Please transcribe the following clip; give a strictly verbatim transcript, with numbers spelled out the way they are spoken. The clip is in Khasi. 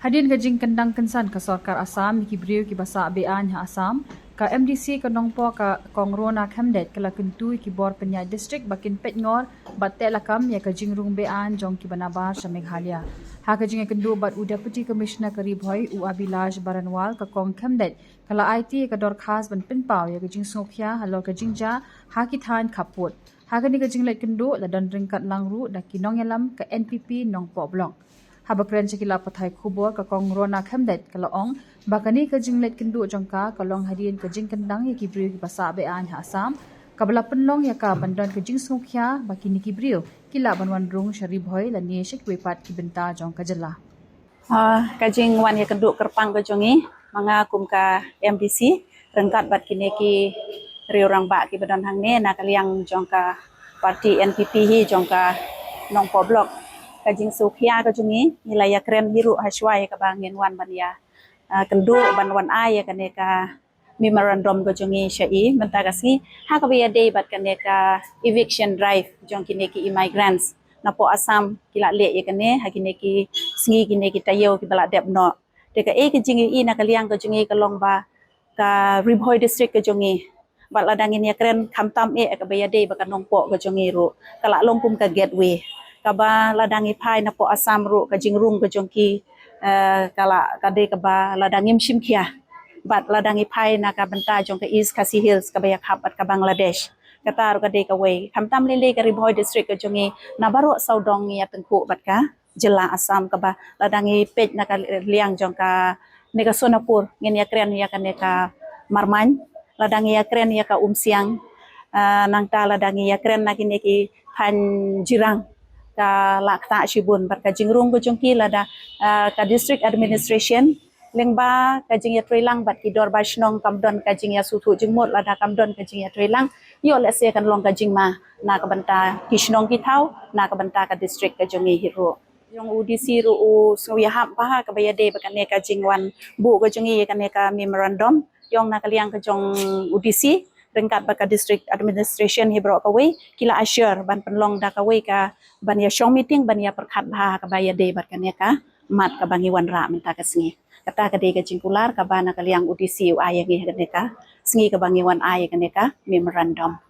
Hadien ka jingkyndang kynsan ka sorkar Assam ïa ki briew kiba sah be-aiñ ha Assam, ka M D C ka Nongpoh, ka Kong Rona Khymdeit, ka la kyntu ïa ki bor pynïaid district ba kin peit ngor bad teh lakam ïa ka jingrung be-aiñ jong kiba nabar sha Meghalaya. Ha ka jingïakynduh bad u Deputy Commissioner ka Ri Bhoi, u Abhilash Baranwal, ka Kong Khymdeit ka la aiti ïa ka dorkhas ban pynpaw ïa ka jingsngewkhia halor ka jingjia ha ki thaiñ khappud. Ha kane ka jingleit kynduh la don ryngkat lang ruh da ki nongïalam ka N P P Nongpoh Block. Haba kren sha ki lad pathai khubor, ka Kong Rona Khymdeit ka la ong ba kane ka jingleit kynduh jong ka ka long hadien ka jingkyndang ïa ki briew kiba sah be-aiñ ha Assam, kaba la pynlong ïa ka ban don ka jingsngewkhia ba kine ki briew ki lah ban wan rung sha Ri Bhoi lane sha kiwei pat ki bynta jong ka jylla. Ah, ka jingwan ïakynduh kyrpang ka jong ngi, ma nga kum ka M D C, ryngkat bad kine ki riew rangbah kiba don hangne na ka liang jong ka party N P P hi jong ka Nongpoh Block. Ka jingsngewkhia ka jong ngi, ngi la ïakren hi ruh ha shuwa ïa kaba ngin wan ban ïa, ah, kynduh ban wan ai ïa kane ka memorandum ka jong ngi sha i mynta ka sngi ha kaba ïadei bad kane ka eviction drive jong kine ki immigrants napoh Assam ki la leh ïa kane ha kine ki sngi kine ki taïew kiba la dep noh. Te kaei ka jingïohi na ka liang ka jong ngi ka long ba ka Ri Bhoi District ka jong ngi, bad lada ngin ïakren khamtam eh kaba ïadei bad ka Nongpoh ka jong ngi ruh, ka la long kum ka gateway kaba lada ngi phai napoh Assam ruh ka jingrung ka jong ki, eh, ka la ka dei kaba lada ngim shim khia. Bad lada ngi phai na ka bynta jong ka East Khasi Hills kaba ïakhap bad ka Bangladesh, kata ruh ka dei kawei. Khamtam lei lei ka Ri Bhoi District ka jong ngi na baroh sawdong ngi ïatyngkhuh bad ka jylla Assam, kaba lada ngi peit na ka liang jong kane ka Sonapur ngin ïakren ïa kane ka Marmain, lada ngi ïakren ïa ka Umsiang, ah, nangta lada ngi ïakren na kine ki thaiñ Jirang, ka la ktah shibun bad ka jingrung ka jong ki lada, ah, ka district administration lyngba ka jingïatreilang bad ki dorbar shnong kam don ka jingïasngewthuh jingmut, lada kam don ka jingïatreilang, ïoh lehse kan long ka jingma na ka bynta ki shnong ki thaw, na ka bynta ka district ka jong ngi hi ruh. Jong u D C ruh u sngew ïahap bha kaba ïadei bad kane ka jingwan buh ka jong ngi ïa kane ka memorandum. Jong na ka liang ka jong u D C ryngkat bad ka district administration hi baroh kawei ki la assure ban pynlong da kawei ka ban ïashong meeting ban ïapyrkhat bha kaba ïadei bad kane ka mat kaba ngi wanrah mynta ka sngi. Kata ka dei ka jingkular kaba na ka liang u D C u ai ïa ngi ha kane ka sngi kaba ngi wan ai ïa kane ka memorandum.